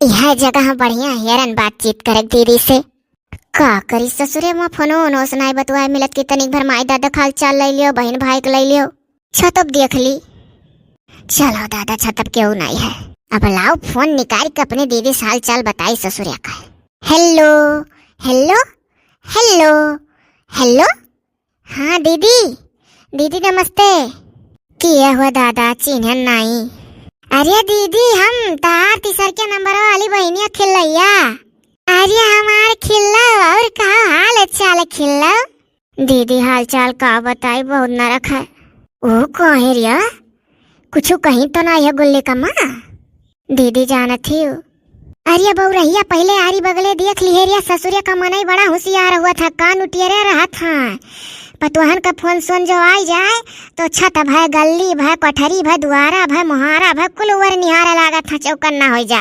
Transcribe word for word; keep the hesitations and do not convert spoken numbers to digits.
यह जगह बढ़िया हेरन बातचीत करे दीदी से। का करी ससुरे, माँ फोनो ओनो से नाई बतुआए मिलत कि तनिक भर माई दादा खाल चाल लइ लियो, बहिन भाई के लइ लियो। छतप देख ली। चलो दादा, छतप केहू नाई है। अब लाओ फोन निकाल के अपने दीदी से हाल चाल बताई ससुरे का। हेलो, हेलो, हेलो, हेलो। हाँ दीदी, दीदी नमस्ते। किए हुआ दादा, चिन्हन नाई। अरे दीदी, हम तहार तीसर के नंबर वाली बहिनिया खिल्लैया। अरे हमार खिल्लो, और का हाल चाल खिल्लो? दीदी हाल चाल का बताई, बहुत नरक है। ओ कहे रिया, कुछ कहीं तो ना है गुल्ली का माँ? दीदी जानत ही। अरे बउरहिया, पहले आरी बगले देख लिहे रिया, ससुरे का मनई बड़ा होशियार हुआ था, कान उटियरे रहत हाँ। पतोहन का फोन सोन जो आई जाए, तो छत भय, गल्ली भय, कोठरी भय, दुआरा भय, मुहारा भय, कुल ओर निहारे लागत हाँ, चौकन्ना हो जा।